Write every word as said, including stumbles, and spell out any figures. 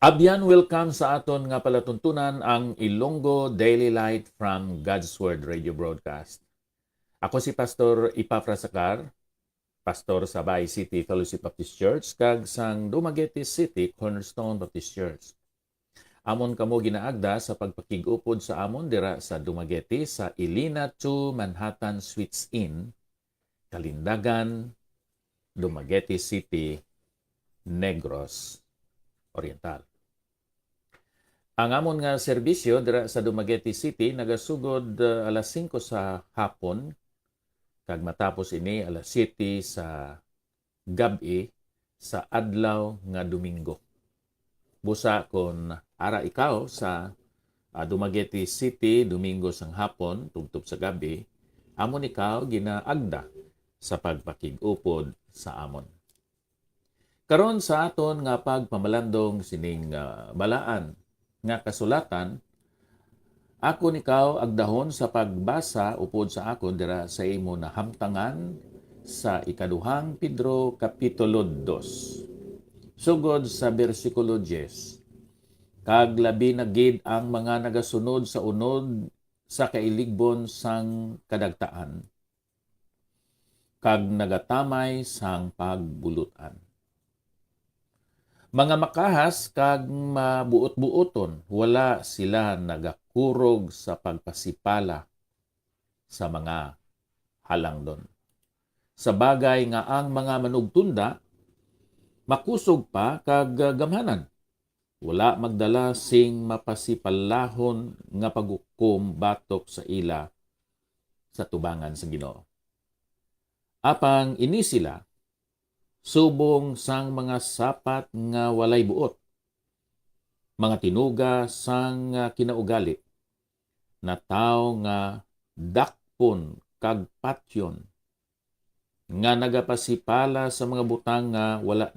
Abyan, welcome sa aton nga palatuntunan, ang Ilonggo Daily Light from God's Word Radio Broadcast. Ako si Pastor Epafras Acar, pastor sa Bay City Fellowship Baptist Church kag sang Dumaguete City Cornerstone Baptist Church. Amon kamo ginaagda sa pagpakig-upod sa amon dira sa Dumaguete sa Ilina Two Manhattan Suites Inn, Kalindagan, Dumaguete City, Negros Oriental. Ang amon nga serbisyo dira sa Dumaguete City nagasugod, uh, alas singko sa hapon, kag matapos ini alas siyete sa gab-i sa adlaw nga Domingo. Busa kon ara ikaw sa, ah, Dumaguete City, Domingo sang hapon, tubtob sa gab-i, amon ikaw ginaagda sa pagpakig-upod sa amon. Karon sa aton nga pagpamalandong sining, ah, balaan nga kasulatan, akon ikaw agdahon sa pagbasa upod sa akon dira sa imo nahamtangan sa ikaduhang Pedro Kapitulo Dos, sugod sa bersikulo diyes, "Kag labi na gid ang mga nagasunod sa unod sa kailigbon sang kadagtaan, kag nagatamay sang pagbulut-an. Mga makahas kag mabuot-buoton, wala sila nagakurog sa pagpasipala sa mga halangdon. Sa bagay nga ang mga manugtunda makusog pa kag gamhanan, wala magdala sing mapasipalahon nga paghukom batok sa ila sa tubangan sa Ginoo. Apang ini sila subong sang mga sapat nga walay buot, mga tinuga sang, ah, kinaugali, na tawo nga dakpon kag patyon, nga nagapasipala sa mga butang nga wala